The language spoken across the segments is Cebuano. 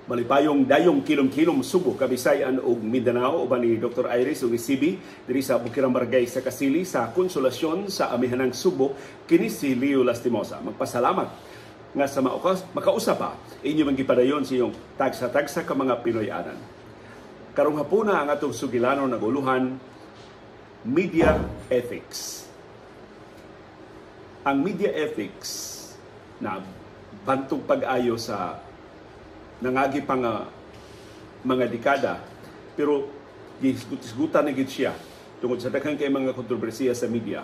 Malipayong dayong kilom-kilom Subo, Kabisayan ug Mindanao, uban ni Dr. Iris ug ni CB diri sa Bukirang Barangay sa Kasili sa Konsolasyon sa Amihanang Subo. Kini si Leo Lastimosa. Magpasalamat nga sa makausap pa inyo man gipadayon sa inyong tagsa-tagsa ka mga Pinoy-anan. Karong hapuna, ang atong sugilanon naguluhan media ethics. Ang media ethics na bantog pag-ayo sa nangagi pa nga mga dekada, pero gisgutan na gid siya tungod sa daghan kay mga kontrobersiya sa media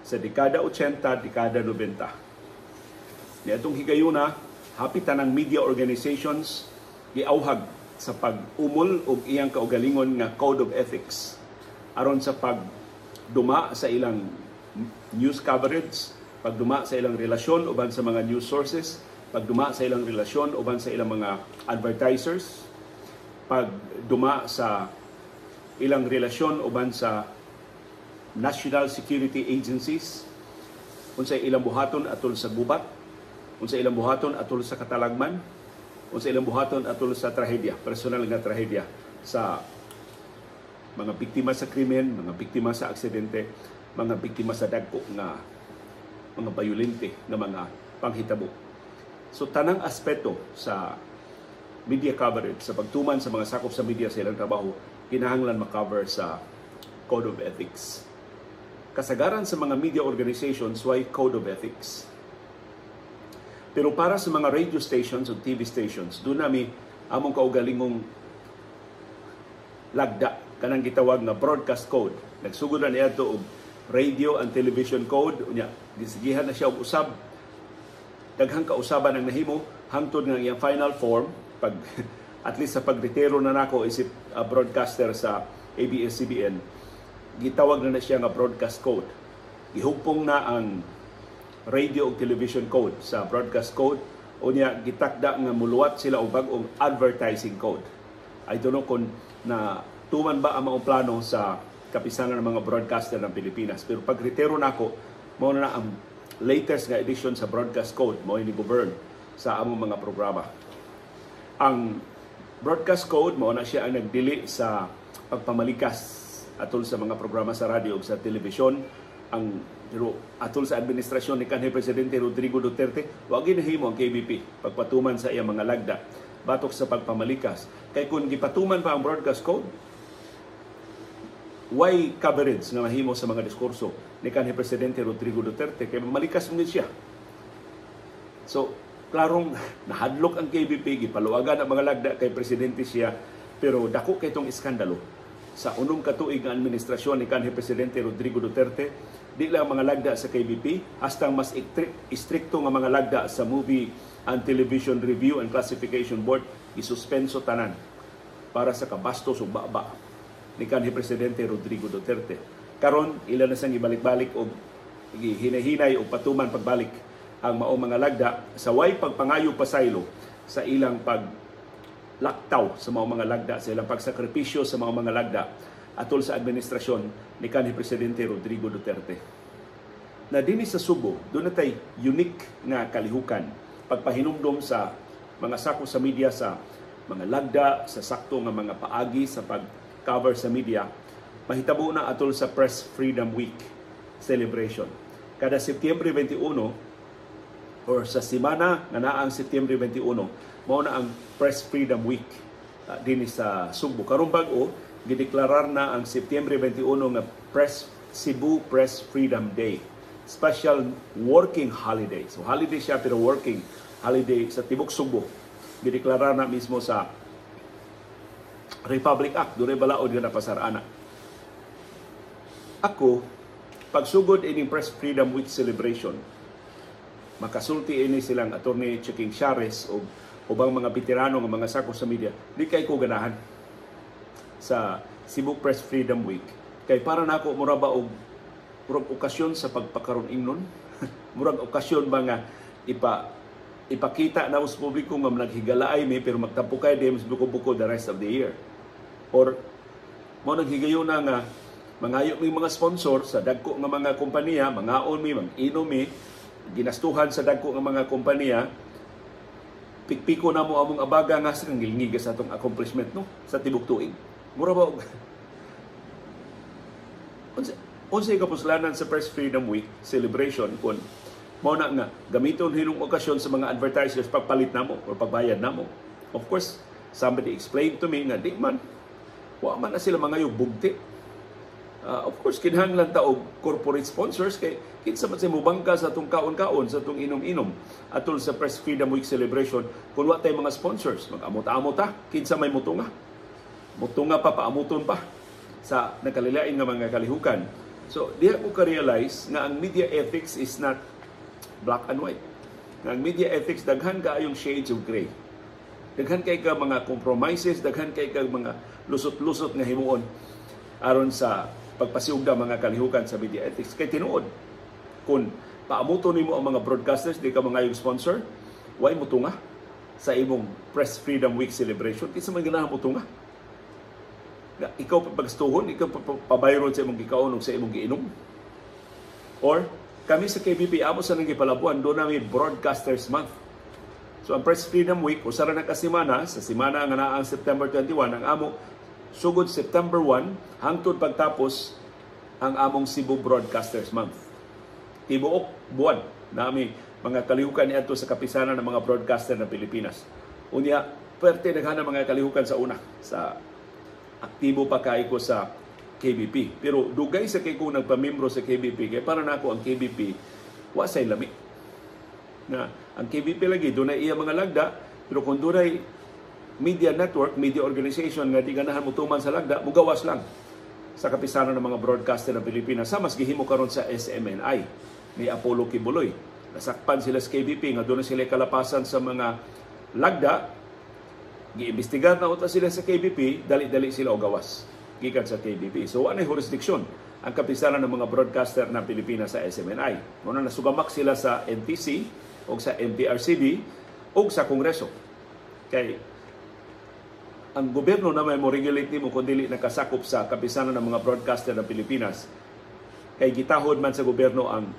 sa dekada 80, dekada 90. Niadtong higayuna, hapit tanang media organizations giauhag sa pag-umol og iyang kaugalingon nga code of ethics aron sa pagduma sa ilang news coverage, pagduma sa ilang relasyon uban sa mga news sources, pagduma sa ilang relasyon uban sa ilang mga advertisers, pagduma sa ilang relasyon uban sa national security agencies, unsay ilang buhaton atol sa gubat, unsay ilang buhaton atol sa katalagman, unsay ilang buhaton atol sa trahedya, personal nga trahedya sa mga biktima sa krimen, mga biktima sa aksidente, mga biktima sa dagko nga mga bayolente nga mga panghitabo. So tanang aspeto sa media coverage, sa pagtuman sa mga sakop sa media sa ilang trabaho, kinahanglan ma-cover sa Code of Ethics. Kasagaran sa mga media organizations, way Code of Ethics. Pero para sa mga radio stations o TV stations, duna mi among kaugalingong lagda, kanang gitawag nga broadcast code. Nagsugod na niya og radio and television code, unya gisigihan na siya og usab, daghang kausaban ang nahimo hangtod nga iyang final form, pag at least sa pagretiro na nako isip broadcaster sa ABS-CBN, gitawag na na siya nga broadcast code. Gihugpong na ang radio ug television code sa broadcast code. Unya gitakda nga muluwat sila og bag-ong advertising code. I don't know kung na tuman ba ang mga plano sa Kapisanan ng mga Broadcaster ng Pilipinas, pero pag retiro nako, mao na ang latest nga edition sa broadcast code mao ni govern sa among mga programa. Ang broadcast code, mao na siya ang nagdili sa pagpamalikas atol sa mga programa sa radyo ug sa telebisyon. Ang pero atol sa administrasyon ni kanhi Presidente Rodrigo Duterte, wa ginahimo ang KBP pagpatuman sa iyang mga lagda batok sa pagpamalikas. Kay kung gipatuman pa ang broadcast code, way coverage nga mahimo sa mga diskurso ni kanhi Presidente Rodrigo Duterte kay malikas mo siya. So, klarong nahadlok ang KBP, gipaluwagan ang mga lagda kay presidente siya, pero dako kay itong iskandalo. Sa 6 ka tuig nga administrasyon ni kanhi Presidente Rodrigo Duterte, di lang mga lagda sa KBP, hasta mas istrikto nga mga lagda sa Movie and Television Review and Classification Board, isuspenso tanan para sa kabastos ug baba ni kanhi Presidente Rodrigo Duterte. Karon ila na siyang ibalik-balik og hinahinay og patuman pagbalik ang maong mga lagda sa way pagpangayo pasaylo sa ilang pag laktaw sa maong mga lagda, sa ilang pagsakripisyo sa maong mga lagda atol sa administrasyon ni kanhi Presidente Rodrigo Duterte. Na dinhi sa Subo, duna tay unique nga kalihukan pagpahinumdom sa mga sako sa media sa mga lagda, sa sakto nga mga paagi sa pag-cover sa media. Mahitabo na atol sa Press Freedom Week celebration. Kada Setyembre 21 or sa semana nga naa ang Setyembre 21, mao na ang Press Freedom Week dinhi sa Sugbo. Karon bag-o, gideklarar na ang Setyembre 21 nga Press Cebu Press Freedom Day. Special working holiday. So holiday siya pero working holiday sa tibok Sugbo. Gideklarar na mismo sa Republic Act, dunay balaod nga napasar ana. Ako, pagsugod ining Press Freedom Week celebration, makasulti ini silang Attorney Chiking Chares o ubang mga veterano nga mga sako sa media, di kay ko ganahan sa Cebu Press Freedom Week. Kay para nako mura ba og murag okasyon sa pagpakaron ingnon, murag okasyon ba nga ipakita na sa publiko nga naghigalaay mi pero magtampukay di mas buko-buko the rest of the year. Or mo naghigayon na nga mangayo mi mga sponsor sa dagko nga mga kompanya, mangaon mi, mag-inom mi, ginastuhan sa dagko nga mga kompanya. Pikpiko na mo among abaga nga sa ngilngiga sa atong accomplishment, no, sa tibok tuig. Mura ba og unsay kapuslanan sa Press Freedom Week celebration kung mao na nga gamiton hinong okasyon sa mga advertisers pagpalit namo or pagbayad namo? Of course, somebody explained to me nga di man, wa man na sila mga bugti. Of course, kinahanglan ta og corporate sponsors kay kinsa man say mubangka sa atong kaon-kaon, sa atong inom-inom atol sa Press Freedom Week celebration kung wa tay mga sponsors? Mag-amot-amot ta, kinsa may mutunga. Mutunga pa, paamuton pa sa nakalilain nga mga kalihukan. So, diha ko ka-realize nga ang media ethics is not black and white. Nga ang media ethics, daghan kaayong shades of gray. Daghan kay ka mga compromises, daghan kay ka mga lusot-lusot nga himuon aron sa pagpasiugda mga kalihukan sa media ethics. Kay tinuod, kung paamuto nimo ang mga broadcasters, di ka mga yung sponsor, way mutunga sa imong Press Freedom Week celebration. Kinsa man ganahan mutunga? Na ikaw pa pagstuhon, ikaw pa pabayron sa imong gikaon o sa imong giinom. Or kami sa KBP, amo sa nang gipalabuan, doon namin Broadcasters Month. So ang Press Freedom Week, usa ra na ka semana, sa semana nga naa ang September 21, ang amo sugod September 1 hangtod pagtapos ang among Cebu Broadcasters Month. Tibuok buwan nami mga kalihukan niadto sa kapisanan ng mga broadcaster ng Pilipinas. Unya, perte daghan mga kalihukan sa una, sa aktibo pa kay ko sa KBP. Pero dugay sa kay ko nagpamembro sa KBP kay para nako ang KBP wa say lami. Na ang KBP lagi dunay iya mga lagda, pero kung dunay media network, media organization nga di ganahan mo tuman sa lagda, mugawas lang sa kapisanan ng mga broadcaster ng Pilipinas. Sa mas gihimo karon sa SMNI ni Apollo Quiboloy. Nasakpan sila sa KBP nga doon sila kalapasan sa mga lagda, giimbestigar na uta sila sa KBP, dali-dali sila og gawas gikan sa KBP. So wa na jurisdiction ang kapisanan ng mga broadcaster ng Pilipinas sa SMNI. Muna nasugamak sila sa NTC o sa MTRCB o sa Kongreso. Kay ang gobyerno na may mo regulate nimo kung dili nakasakop sa kapisanan ng mga broadcaster ng Pilipinas, kay gitahod man sa gobyerno ang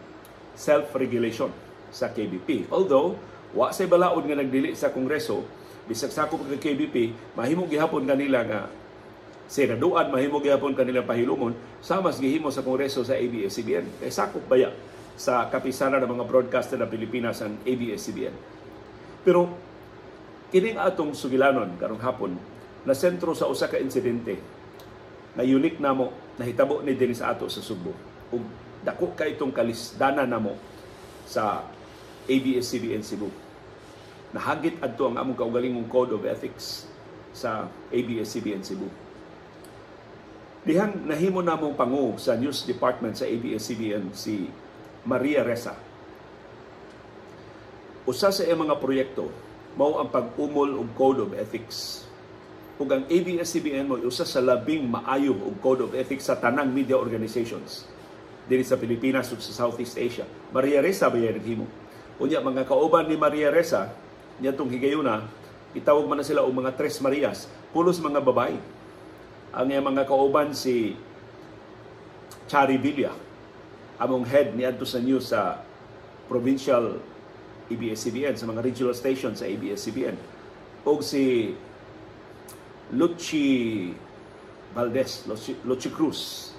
self-regulation sa KBP. Although, wa say balaod nga nagdili sa Kongreso, bisag sakop kay KBP, mahimo gihapon kanila nga sinaduan, mahimo gihapon kanila pahilumon, sa mas gihimo sa Kongreso sa ABS-CBN. Kay sakop baya sa kapisanan ng mga broadcaster ng Pilipinas ang ABS-CBN. Pero kining atong sugilanon karong hapon na sentro sa usa ka insidente na unique namo nahitabo ni dinhi sa ato sa Sugbo. Ug dako kay itong kalisdana namo sa ABS-CBN Cebu. Nahagit adto ang among kaugalingong Code of Ethics sa ABS-CBN Cebu. Dihang nahimo namong pangu sa News Department sa ABS-CBN si Maria Ressa. Usa sa iyang mga proyekto mao ang pag-umol og Code of Ethics. Ug ang ABS-CBN mo usa sa labing maayo og Code of Ethics sa tanang media organizations dinhi sa Pilipinas ug sa Southeast Asia. Maria Ressa ba naghimo? Unya mga kauban ni Maria Ressa niadtong higayuna, itawag man na sila og mga Tres Marias, pulos mga babae. Ang iyang mga kauban si Chari Villa, among head niadto sa news sa provincial ABS-CBN, sa mga regional station sa ABS-CBN, og si Luchi Valdez, Luchi Cruz,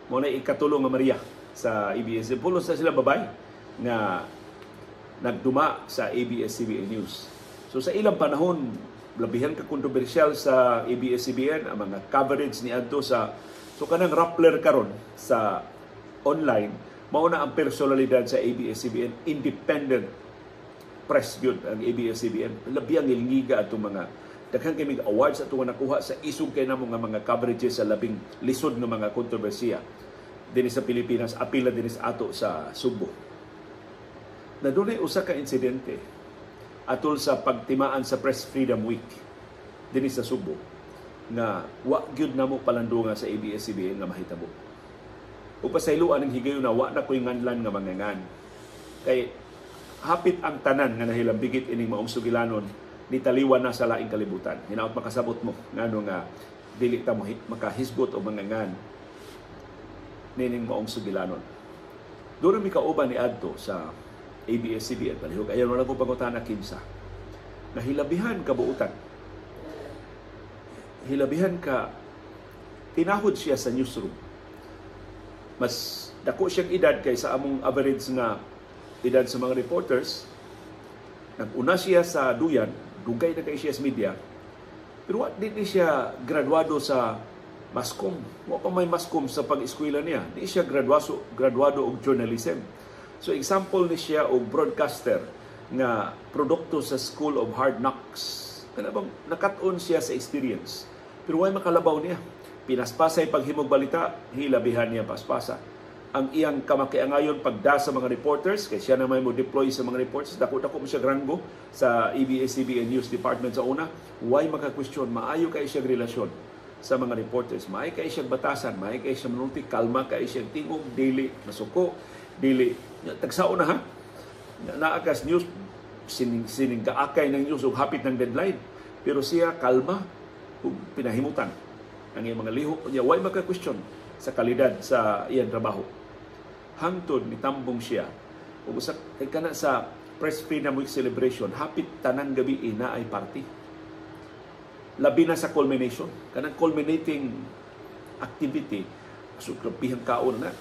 mo na ikatulo nga Maria sa ABS. Pulos na sila babay nga nagduma sa ABS-CBN News. So sa ilang panahon, labihan ka kontrobersyal sa ABS-CBN ang mga coverage ni adto sa, so kanang Rappler karon sa online, mao na ang personalidad sa ABS-CBN, independent press gyud ang ABS-CBN. Labi ang ilngiga atong mga daghan kay mga awards atong nakuha sa isog kay namo nga mga coverages sa labing lisod nga mga kontrobersiya dinhi sa Pilipinas, apila dinhi sa ato sa Sugbo. Na dunay usa ka insidente atol sa pagtimaan sa Press Freedom Week dinhi sa Sugbo nga wa gyud namo palandunga sa ABS-CBN nga mahitabo. Ug pasayloan ang higayon na wa na koy nganlan nga mangangan. Kay hapit ang tanan nga nahilambigit ining maong sugilanon nitaliwan na sa laing kalibutan. Hinaot makasabot mo ngano nga dili ta makahisgot o mangangan nining maong sugilanon. Doon mi kauban ni adto sa ABS-CBN. Palihog ayaw na ko pangutana kinsa. Na hilabihan kabuutan. Hilabihan ka tinahod siya sa newsroom. Mas dako siyang edad kaysa among average nga edad sa mga reporters. Nag-una siya sa duyan, dugay na kay siya sa media. Pero wa di siya graduado sa Mascom. Wa pa may Mascom sa pag-eskwela niya. Di siya graduado og journalism. So example ni siya og broadcaster nga produkto sa School of Hard Knocks. Kana bang nakat-on siya sa experience. Pero way makalabaw niya. Pinaspasay paghimog balita, hilabihan niya paspasa. Ang iyang kamakiangayon pagda sa mga reporters, kay siya na may mo deploy sa mga reporters, dako-dako mo siya ranggo sa ABS-CBN News Department sa una, way maka-question, maayo kay siya relasyon sa mga reporters, maayo kay siya batasan, maayo kay siya manulti, kalma kay siya tingog, dili masuko, dili tagsaon na ha. Naakas news sining kaakay ng news ug hapit ng deadline, pero siya kalma ug pinahimutan ang iyang mga lihok niya, way maka-question sa kalidad sa iyang trabaho. Hangtod nitambong siya ug usa kay kana sa Press Freedom Week celebration, hapit tanang gabi ina ay party. Labi na sa culmination, kanang culminating activity, so grabihang kaon na.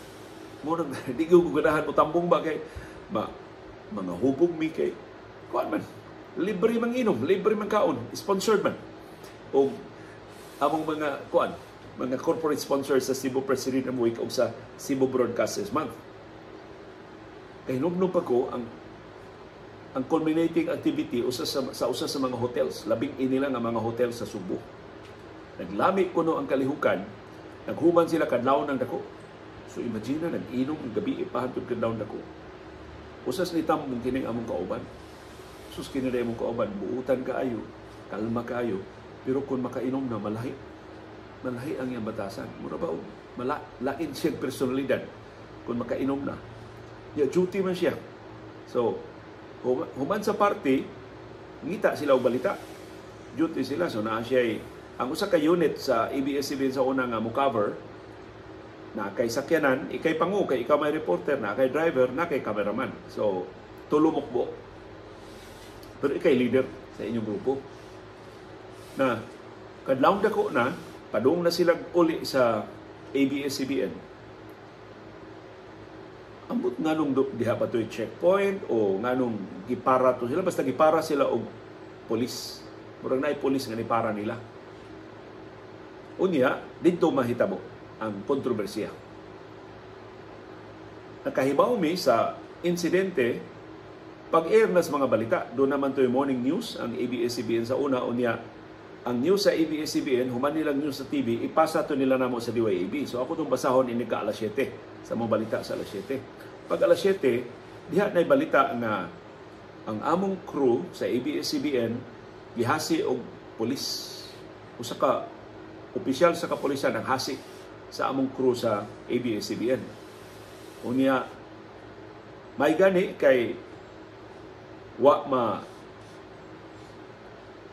Mo nang di ko ganahan mo tambong ba kay mga hubog mi kay kuan man, libre mang inom, libre mang kaon, sponsored man. Og among mga kuan, mga corporate sponsors sa Cebu Press Freedom Week o sa Cebu Broadcasters Month. Kay hinumdum pa ko ang culminating activity usa sa usa sa mga hotels, labing inila nga mga hotel sa Subo. Naglami kuno ang kalihukan, naghuman sila kadlawon ng dako. So imagine na nag-inom ang gabi ipahantod kadlawon dako. Usas ni tambong kining among kauban. Sus kini among kauban, buutan kaayo, kalma kaayo, pero kung makainom na malahi. Malahi ang iyang batasan. Mura ba lain siyang personalidad kung makainom na. Ya, duty man siya. So, human sa party, ngita sila og balita. Duty sila. So, naa siya ang usa ka unit sa ABS-CBN sa una nga mo cover, na kay sakyanan, ikay pangu, kay ikaw may reporter, na kay driver, na kay cameraman. So, tulumok buok. Pero ikay leader sa inyong grupo. Na, kadlawng dako na, padung na sila uli sa ABS-CBN. Ambot nganong diha pa to'y checkpoint o nganong gipara to sila, basta gipara sila og polis. Murag naay polis nga nipara nila. Unya, didto mahitabo ang kontrobersiya. Nakahibaw mi sa insidente pag-air na sa mga balita. Doon naman to'y morning news ang ABS-CBN sa una. Unya, ang news sa ABS-CBN, human nilang news sa TV, ipasa to nila namo sa DYAB. So ako itong basahon ini ka alas 7, sa mga balita sa alas 7. Pag alas 7, diha na'y balita nga ang among crew sa ABS-CBN gihasi og pulis. Usa ka opisyal sa kapulisan ang hasi sa among crew sa ABS-CBN. Unya, may gani kay wa ma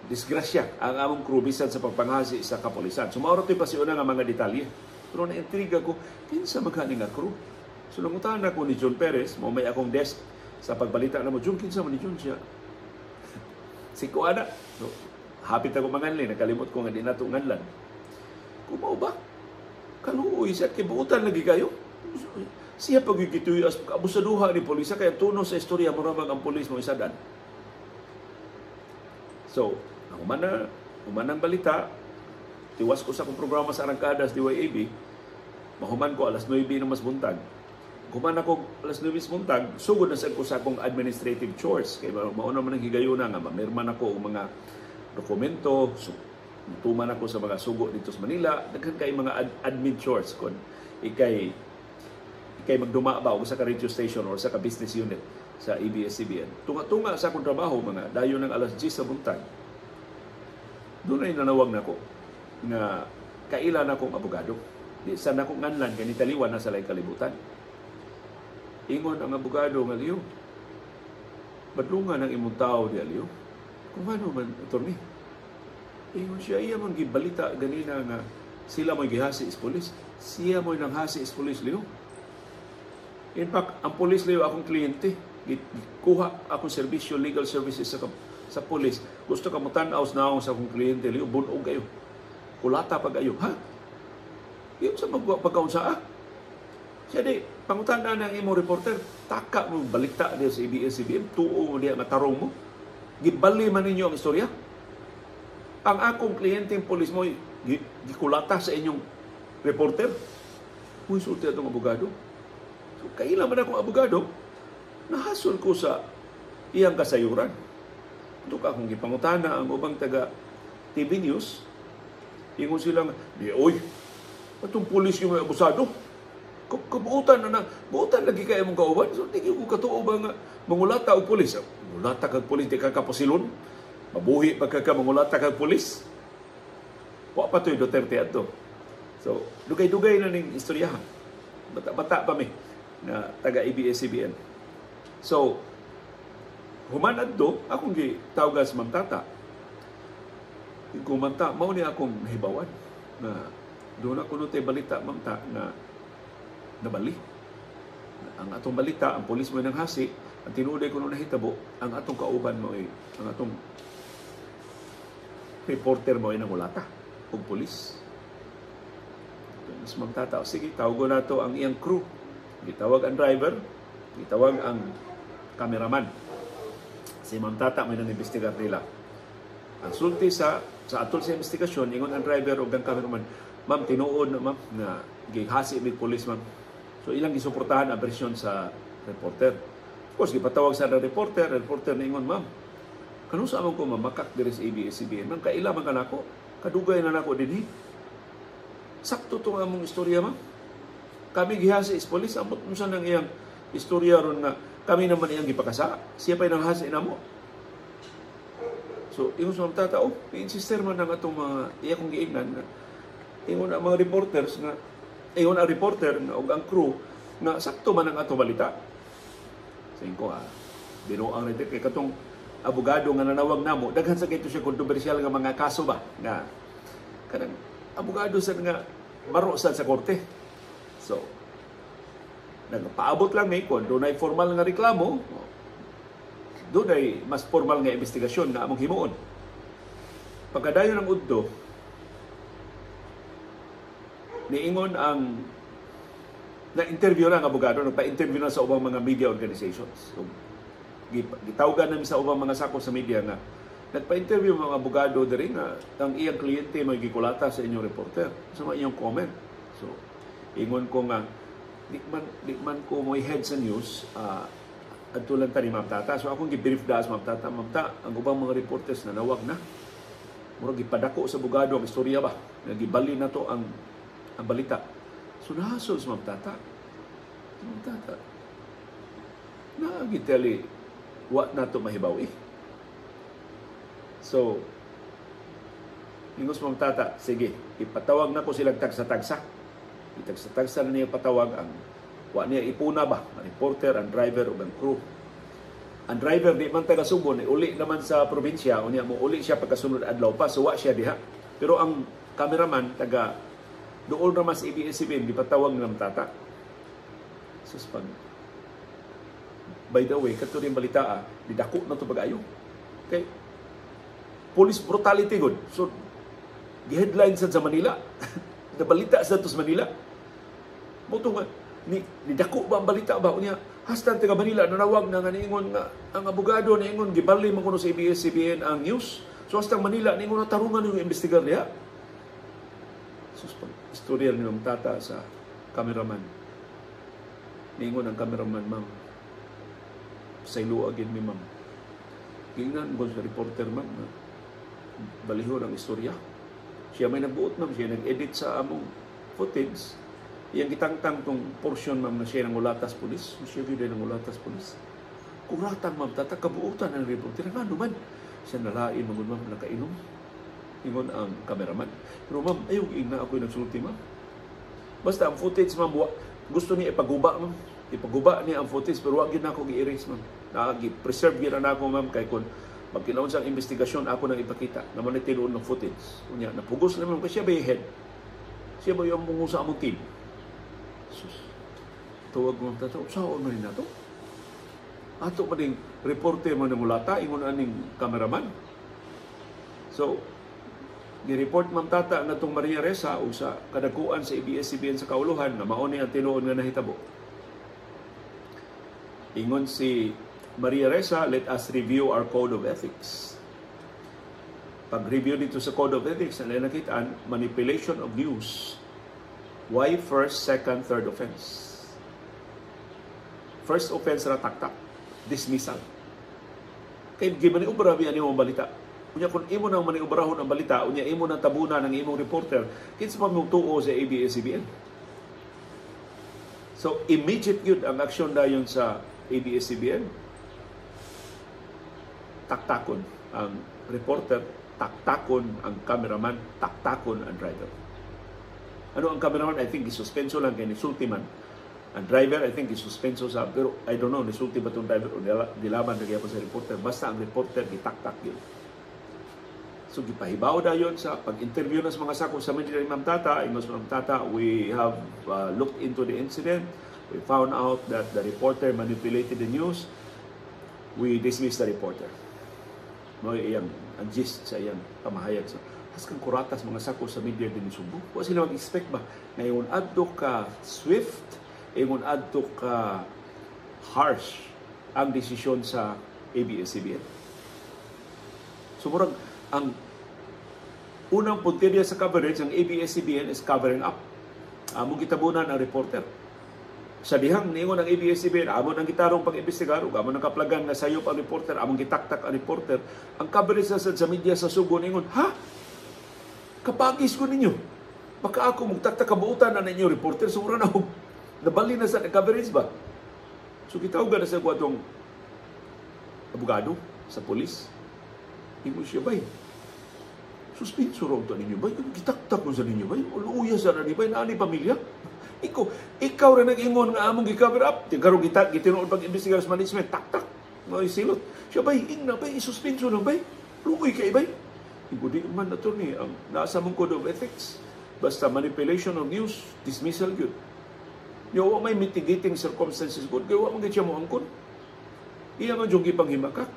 disgrasya ang among crew bisan sa pagpanghasi sa kapulisan. So mauro to'y pasiuna nga mga detalye. Pero na-intriga ko, kinsa maghani nga crew? So nangutahan ako ni John Perez, mo may akong desk sa pagbalita na mo, John, kinsa man ni John siya? Si Kuana. So, hapit ako manganli, nakalimot ko nga di nato nganlan. Kumaw ba? Kaluoy siya, kibuutan lagi kayo. Siya pagigituy as abusaduha ni polisa, kaya tuno sa istorya mo ramang ang polis mo isadan. So, human ang balita, tiwas ko sa akong programa sa Arangkadas DYAB, mahuman ko alas 9 ng mas buntag. Human ako alas 9 mas buntag, sugod na sad ko sa akong administrative chores. Kay mauna man ang higayuna nga, mamirman ako og mga dokumento, tuman ako sa mga sugo dito sa Manila, daghan kay mga admin chores kon ikay magduma ba og sa ka radio station or sa ka business unit sa ABS-CBN. Tunga-tunga sa akong trabaho mga dayon ng alas 10 sa buntag. Doon ay nanawag nako nga kaila na akong abogado. Di sa nakong nganlan kay nitaliwan na sa laing kalibutan. Ingon ang abogado nga, Leo, badlungan ang imong tao di Leo. Kung ano man, attorney. Ingon siya, iya man gibalita ganina nga sila mo'y gihasi is pulis. Siya mo'y nanghasi is pulis, Leo. In fact, ang pulis, Leo, akong kliyente. Gikuha akong serbisyo, legal services sa Sa pulis, "Gusto ka mo tan-aw sa naong sa akong kliyente, liyo, bunog kayo. Kulata pag ayo." "Ha? Iyo sa pagkaunsa ah?" Siya di, pangutana ng imo reporter, "Taka mo balita diya sa ABS-CBN, tuo mo diya matarong mo. Gibali man ninyo ang istorya. Ang akong kliyenteng polis mo, gikulata sa inyong reporter." Uy, sulti atong abogado. So, kaila man akong abogado, nahasol ko sa iyang kasayuran. Ito ka akong gipangutana ang ubang taga TV News, ingon silang, "Di, oy, atong pulis yung may abusado. Kabuutan na na, buutan lagi kay imong kauban. So, di ko katuo ba nga mangulata og pulis? Mangulata kag pulis, di ka kapasilon. Mabuhi pa ka ka mangulata kag pulis." Wa pa to'y Duterte ato. So, dugay-dugay na ning istoryahan. Bata-bata pa mi na taga ABS-CBN. So, human adto, akong gitawagan si Ma'am Tata. Kung Ma'am Ta, mao ni akong nahibawan na doon ako nutay balita, Ma'am Ta, na nabali. Ang atong balita, ang polis mo nang hasi, ang tinuoday ko nung nahitabo, ang atong kauban mo ay, ang atong reporter mo ay nangulata og polis. Mas Ma'am Tata, "Sige, tawagon nato ang iyang crew." Gitawag ang driver, gitawag ang cameraman. Si Ma'am Tata may nang investigar nila. Ang sulti sa atol sa investigasyon, ingon ang driver ug ang cameraman, "Ma'am, tinuod na, ma'am, na gihasi mig pulis, ma'am." So ilang gisuportahan ang bersyon sa reporter. Of course, gipatawag sa reporter, reporter niingon, "Ma'am, kanusa man ko mamakak diri sa ABS-CBN? Ma'am, kaila man ka nako, kadugay na nako dinhi. Sakto to among istorya, ma'am. Kami gihasi is police, amot unsa nang iyang istorya ron nga kami naman iyang gipakasa. Siya pa'y nanghasi namo." So, ingon sa Ma'am Tata, "Oh, insister man ang atong mga," iya kong giingnan nga, ingon ang mga reporters nga, ingon ang reporter nga og ang crew nga sakto man ang atong balita. Singko ah, binuang rin kay katong abogado nga nanawag namo, daghan sa kito siya kontrobersyal nga mga kaso ba nga kanang abogado sa nga baro sa korte. So, nagpaabot lang may kon dunay formal nga reklamo, dunay mas formal nga investigasyon nga among himuon. Pagkadayon ng udto, niingon ang na-interview na ang abogado, nagpa-interview na sa ubang mga media organizations. So, gitawagan namin sa ubang mga sako sa media nga nagpa-interview mga abogado diri nga ang iyang kliyente may gikulata sa inyong reporter. Sa mga iyong comment. So, ingon ko nga di man ko mo head sa news, adto lang ta ni Ma'am Tata. So akong gi-brief da sa Ma'am Tata, "Ma'am Ta, ang ubang mga reporters na nawag na. Murag gipadako sa abogado ang istorya ba? Nagibali na to ang balita." So nahasol sa Ma'am Tata. Ma'am Tata, naagitali, wa na to mahibaw eh. So, ingos Ma'am Tata, "Sige, ipatawag na ko silang tagsa-tagsa." Itagsa-tagsa na niya patawag ang wa niya ipuna ba, ang reporter, ang driver ug ang crew. Ang driver di man taga Subo, ni uli naman sa probinsya, unya mo uli siya pagkasunod adlaw pa, so wa siya diha. Pero ang cameraman taga dool naman sa ABS-CBN, gipatawag ng Tata. Sus pag By the way, kato rin balita ah, didako na to pag-ayo. Okay. Police brutality good. So, gi-headline sad sa Manila. Nabalita sa to sa Manila. Mo nga ni nidako ba ang balita ba unya hasta taga Manila nanawag na nga niingon nga ang abogado niingon gibali man kuno sa ABS-CBN ang news. So hasta Manila niingon na tarungan yung investigar niya. Sus, pag istorya ni Ma'am Tata sa cameraman. Niingon ang cameraman, "Ma'am, saylo agin mi, ma'am. Gingnan ko sa reporter, ma'am, na balihon ang istorya. Siya may nagbuot, ma'am, siya nag-edit sa among footage. Iyang gitangtang tong portion, ma'am, na siya nangulatas pulis. Siya gyud nangulatas pulis." Kuratang Ma'am Tata, kabuutan ang reporter. Nga man, siya nalain mangun, ma'am, nakainom. Ingon ang cameraman, "Pero ma'am, ayaw ingna ako yung nagsulti, ma'am. Basta ang footage, ma'am, gusto niya ipaguba, ma'am. Ipaguba niya ang footage, pero wag yun ako gi-erase, ma'am. Nagi-preserve gyud na ako, ma'am, kay kung magkinaon sa investigasyon, ako nang ipakita naman ni tinuod ng footage." Unya, napugos na, ma'am, kasi siya ba yung head? Siya ba yung mungo sa among team? Sus. Tuwag mo tata, saan man na to? Ato pa ning reporter mo nangulata, ingon aning cameraman. So, gi-report Ma'am Tata nga tong Maria Ressa o sa kadakuan sa ABS-CBN sa kauluhan nga mao ni ang tinuod nga nahitabo. Ingon si Maria Ressa, "Let us review our code of ethics." Pag-review dito sa code of ethics, ang nakitaan, manipulation of news. Why first, second, third offense? First offense ra, taktak. Dismissal. Kay gimaniobra biya nimo ang balita. Unya kung imo nang maniobrahon ang balita, unya imo nang tabunan ang imong reporter, kinsa pa mong tuo sa ABS-CBN? So immediate yun ang aksyon dayon sa ABS-CBN. Taktakon ang reporter, taktakon ang cameraman, taktakon ang driver. Ano ang cameraman? I think isuspenso lang kay nisulti man. Ang driver, I think isuspenso sa, pero I don't know, nisulti ba itong driver o nilaban na sa reporter. Basta ang reporter, gitaktak yun. So gipahibaw dayon sa pag-interview na sa mga sako sa media ni Ma'am Tata, ingon sa Ma'am Tata, "We have looked into the incident. We found out that the reporter manipulated the news. We dismiss the reporter." Mo iyang ang gist sa iyang pamahayag. So, haskang kuratas mga sako sa media din Sugbo. Wa sila mag-expect ba na ingon adto ka swift, ingon adto ka harsh ang desisyon sa ABS-CBN. So murag ang unang punteriya sa coverage ang ABS-CBN is covering up. Among gitabunan ang reporter. Sa dihang niingon ang ABS-CBN, amo nang gitarong pag-imbestigar ug amo nang kaplagan nga sayop ang reporter, among gitaktak ang reporter. Ang coverage sa media sa Subo niingon, "Ha? Kapagis ko ninyo. Baka ako mugtaktak kabuutan na ninyo reporter," so na nabali na sa coverage ba? So gitawgan na sa atong abogado sa polis. Ingon siya, "Bay, suspenso raw to ninyo, bay. Gitaktak ko sa ninyo, bay. Luuya sa ni bay, naani pamilya. Ikaw rin nag-ingon nga among gi-cover up. Karon kita gitinuod pag-imbestigar sa management, taktak. Mga silot." Siya, "Bay, ingna bay, isuspenso lang bay. Luoy kay bay." Ingon, "Di man, attorney, ang nasa mong code of ethics. Basta manipulation of news, dismissal gyud. Yo, wa may mitigating circumstances good, kay wa man gyud siya moangkon. Iya man jud gipanghimakak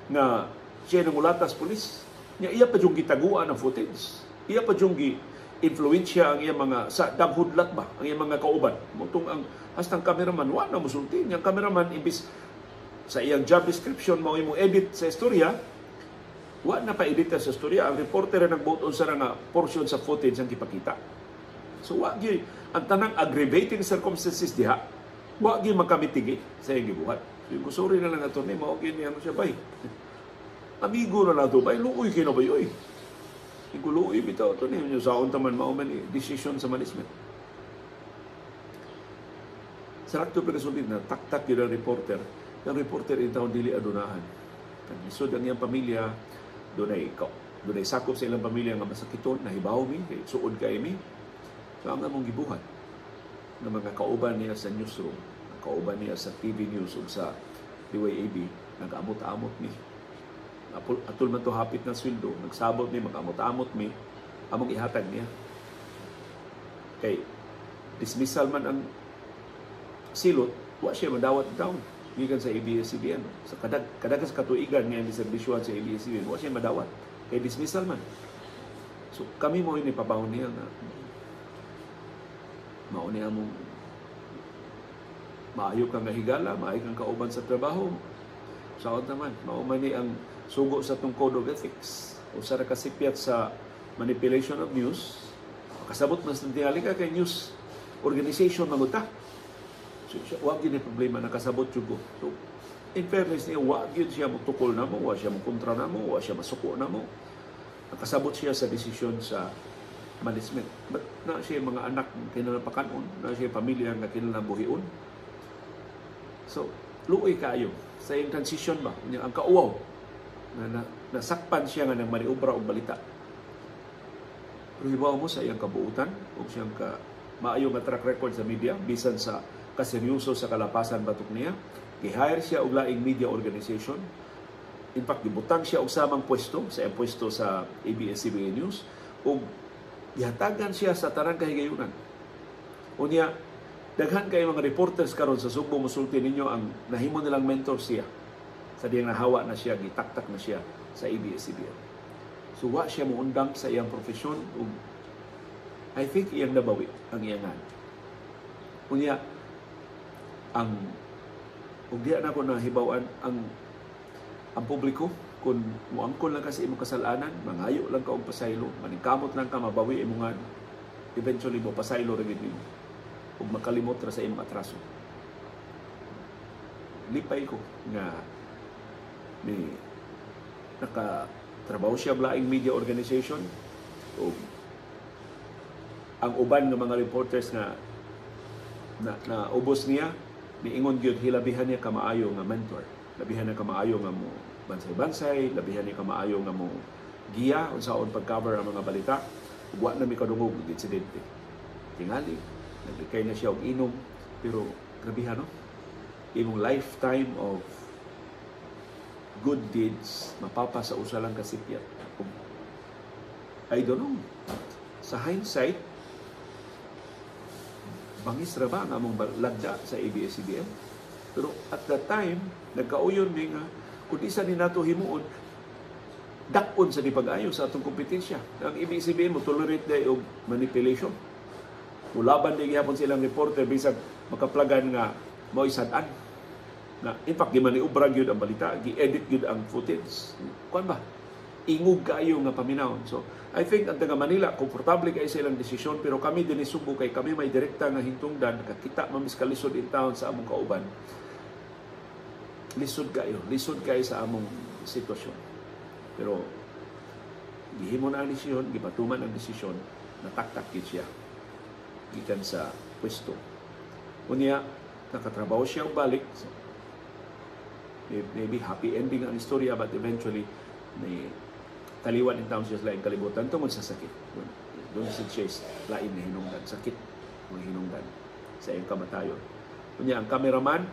nga siya nangulatas pulis. Nya iya pa jud gitaguan ang footage. Iya pa jud gi influensya ang iya mga sa daghudlat ba ang iya mga kauban. Mutong ang hastang cameraman wa na musulti. Nya cameraman, imbis sa iyang job description mao imo edit sa istorya, wa na pa edit sa istorya. Ang reporter ang nagbuot unsa nga portion sa footage ang gipakita. So wa gyud ang tanang aggravating circumstances diha, wa gyud makamitigate sa iyang gibuhat. So sorry na lang, attorney, mao gyud niya siya, bay. Amigo na nato, bay, luoy kay na bay oy. Iguloy bitaw to niyo sa unta man mao man decision sa management." Sa rakto pagkasulid na taktak yun ang reporter. Ang reporter in taon dili adunahan. Lisod ang iyang pamilya, dunay sakop sa ilang pamilya nga masakiton, nahibaw mi, kay suod kay mi. So ang among gibuhat ng mga kauban niya sa newsroom, kauban niya sa TV News ug sa DYAB, nag-amot-amot mi. Atul man to hapit ng sweldo, nagsabot mi, mag-amot-amot mi, among ihatag niya. Kay dismissal man ang silot, wa siya madawat down gikan sa ABS-CBN. Sa kadag sa katuigan nga iyang serbisyohan sa ABS-CBN, wa siya madawat. Kay dismissal man. So kami mo ini pabawon niya nga mao ni among maayo kang higala, maayo kang kauban sa trabaho. Saot naman, mao man ni ang sugo sa tong code of ethics. Usa ra kasipyat sa manipulation of news. Kasabot man sa tingali ka kay news organization maguta. So, wa gyud ni problema, nakasabot jud ko. So, in fairness niya, wa gyud siya motukol namo, wa siya mokontra namo, wa siya masuko namo. Nakasabot siya sa desisyon sa management. But na siya mga anak kinahanglan pakanon, na siya pamilya nga kinahanglan buhion. So, luoy kaayo sa iyang transition ba, ang kauwaw na nasakpan siya nga nang maniobra og balita. Pero hibaw mo sa iyang kabuutan ug siyang ka maayo nga track record sa media, bisan sa kaseryoso sa kalapasan batok niya, gi-hire siya og laing media organization. In fact, gibutang siya og samang pwesto sa iyang pwesto sa ABS-CBN News ug gihatagan siya sa tanang kahigayunan. Unya, Daghan kay mga reporters karon sa Sugbo musulti ninyo ang nahimo nilang mentor siya. Sa diyang nahawa na siya, gitaktak na siya sa ABS-CBN. So wa siya muundang sa iyang profesyon ug I think iyang nabawi ang iyang. Unya ang ug diya na ko nahibaw-an ang publiko, kung muangkon lang ka sa imong kasalanan, mangayo lang ka og pasaylo, maningkamot lang ka mabawi imong ngan, eventually mo pasaylo ra gid nimo ug makalimot ra sa imong atraso. Lipay ko nga ni naka trabaho siya laing media organization ug ang uban nga mga reporters nga na ubos niya niingon gyud, hilabihan niya kamaayo nga mentor, labihan niya kamaayo nga mo bansay-bansay, labihan niya kamaayo nga mo giya unsaon pag-cover ang mga balita. Ug wa na mi kadungog og insidente. Tingali naglikay na siya og inom, pero grabihan, no, imong lifetime of good deeds mapapa sa usa lang ka sipyat. I don't know, sa hindsight, bangis ra ba ang among lagda sa ABS-CBN? Pero at that time, nagkauyon mi nga kung isa ni nato himuon, dak-on sa di pag-ayo sa atong kompetensya. Ang ABS-CBN mo tolerate day og manipulation. Mulaban di gihapon silang reporter bisag makaplagan nga mao'y sad-an. Na in fact gimaniobra gyud ang balita, gi-edit gyud ang footage. Kuan ba? Ingog kaayo nga paminawon. So, I think ang taga Manila komportable kay sa ilang desisyon, pero kami dinhi Sugbo, kay kami may direkta nga hintungdan, nakakita man mis kalisod in town sa among kauban. Lisod kayo, lisod kayo sa among sitwasyon. Pero gihimo na ang desisyon, gipatuman ang desisyon, nataktak gyud siya gikan sa pwesto. Unya, nakatrabaho siya og balik. So, maybe happy ending ang istorya, but eventually ni taliwan in town siya sa laing kalibutan tungod sa sakit. Doon si Chase lain na hinungdan, sakit mga hinungdan sa iyang kamatayon. Unya ang cameraman,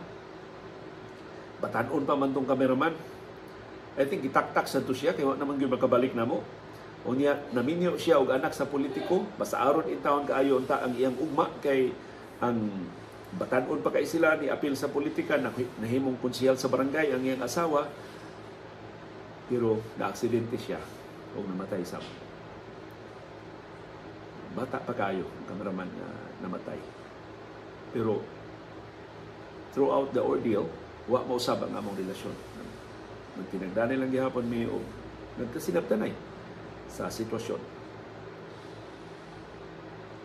batanon pa man tong cameraman. I think gitaktak sa to siya kay wa naman gyud makabalik namo. Unya naminyo siya og anak sa politiko, basta aron in town kaayo unta ang iyang ugma, kay ang batanon pa kay sila ni apil sa politika, nahimong konsehal sa barangay ang iyang asawa, pero naaksidente siya ug namatay sa bata pa kayo ang cameraman na namatay. Pero throughout the ordeal, wa mausab ang among relasyon. Nagtinagdanay lang gihapon mi og nagkasinabtanay sa sitwasyon.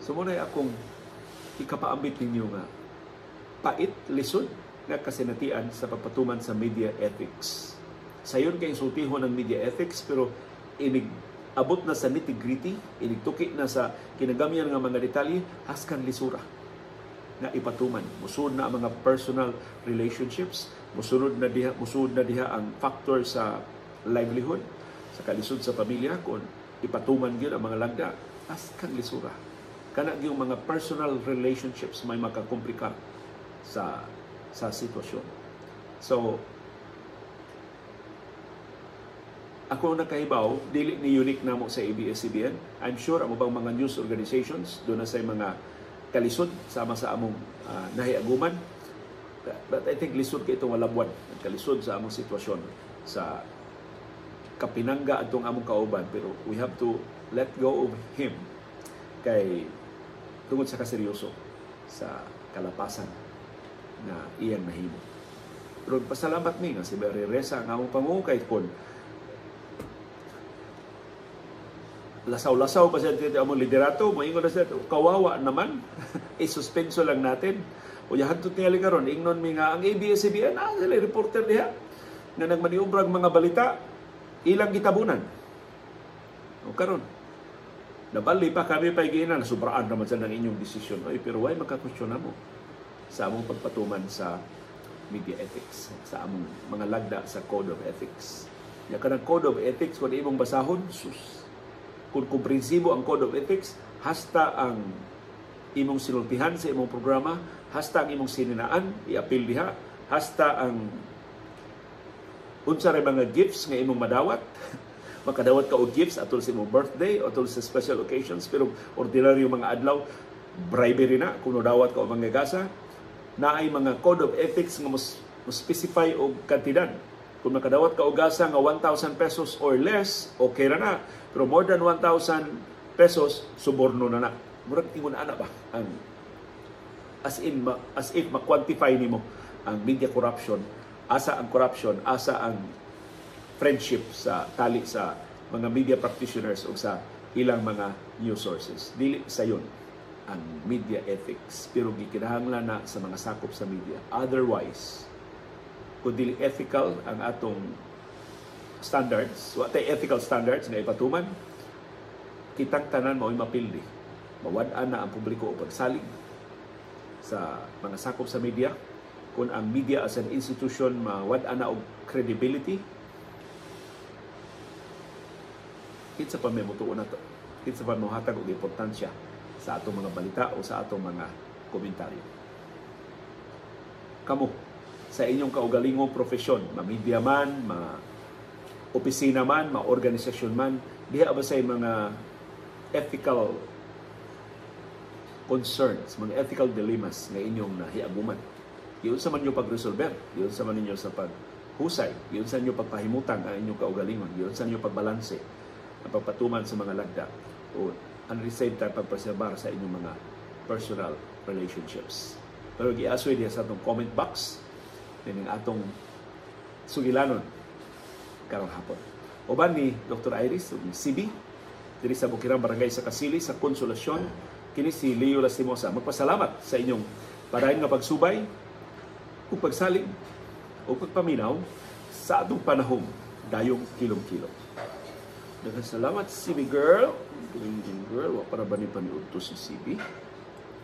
So mao akong ikapaambit ninyo nga pait, lisod nga kasinatian sa pagpatuman sa media ethics. Sayon kay sultihon ng media ethics, pero inig abot na sa nitty-gritty, inig tuki na sa kinagamyan nga mga detalye, haskan lisura na ipatuman. Musunod na ang mga personal relationships, musunod na diha ang factor sa livelihood, sa kalisod sa pamilya, kung ipatuman gyud ang mga lagda, haskan lisura. Kana gyud mga personal relationships may makakomplikar sa sitwasyon. So, ako nakahibaw, dili ni unique namo sa ABS-CBN. I'm sure ang ubang mga news organizations doon na sa mga kalisod sama sa among nahiaguman. But I think lisod kay itong walabwan, ang kalisod sa among sitwasyon sa kapinangga atong among kauban, pero we have to let go of him kay tungod sa kaseryoso sa kalapasan na iyang nahimo. Pero pasalamat mi nga si Mary Reza ang among pangulo, kay kon lasaw-lasaw pa siya dito among liderato, moingon na siya, kawawa naman, i-suspenso lang natin. O hantod tingali karon, ingnon mi nga ang ABS-CBN, sila reporter diha, nga nagmaniobrag mga balita, ilang gitabunan. O karon, nabali pa kami pa giinan, nasubraan naman sa ng inyong desisyon. Oy, pero why makakwestiyon mo sa among pagpatuman sa media ethics, sa among mga lagda sa Code of Ethics? Ya kanang Code of Ethics, kung imong basahon, sus, kung komprensibo ang Code of Ethics, hasta ang imong sinultihan sa imong programa, hasta ang imong sininaan, iapil diha, hasta ang unsa ray mga gifts nga imong madawat. Makadawat ka og gifts atol sa imong birthday, atol sa special occasions, pero ordinaryo mga adlaw, Bribery na kung dawat ka og mga gasa. Naay mga code of ethics nga mo specify og kantidad. Kung makadawat ka og gasa nga 1,000 pesos or less, okay ra na. Pero more than 1,000 pesos, suborno na na. Murag ingon ana ba ang as in as if ma-quantify nimo ang media corruption, asa ang corruption, asa ang friendship sa tali sa mga media practitioners o sa ilang mga news sources. Dili sayon ang media ethics, pero gikinahanglan na sa mga sakop sa media. Otherwise, kung dili ethical ang atong standards, wa tay ethical standards nga ipatuman, kitang tanan mao'y mapildi. Mawad-an na ang publiko og pagsalig sa mga sakop sa media. Kung ang media as an institution mawad-an na og credibility, kinsa pa may mutuo na to? Kinsa pa mohatag og importansya sa atong mga balita o sa atong mga komentaryo? Kamo, sa inyong kaugalingong profesyon, ma-media man, ma-opisina man, ma-organisasyon man, diha ba sa mga ethical concerns, mga ethical dilemmas nga inyong nahiaguman? Giunsa man ninyo pagresolver, giunsa man ninyo sa paghusay, giunsa ninyo pagpahimutang ang inyong kaugalingon, giunsa ninyo pagbalanse ang pagpatuman sa mga lagda o at the same time pagpreserbar sa inyong mga personal relationships. Pero giasoy diha sa atong comment box nining atong sugilanon karong hapon. Uban ni Dr. Iris ug ni CB diri sa Bukirang Barangay sa Kasili sa Konsolasyon, kini si Leo Lastimosa magpasalamat sa inyong padayon nga pagsubay ug pagsalig ug pagpaminaw sa atong panahom dayong kilom-kilom. Daghang salamat, CB girl. Green girl, wa para ba ni paniudto si CB?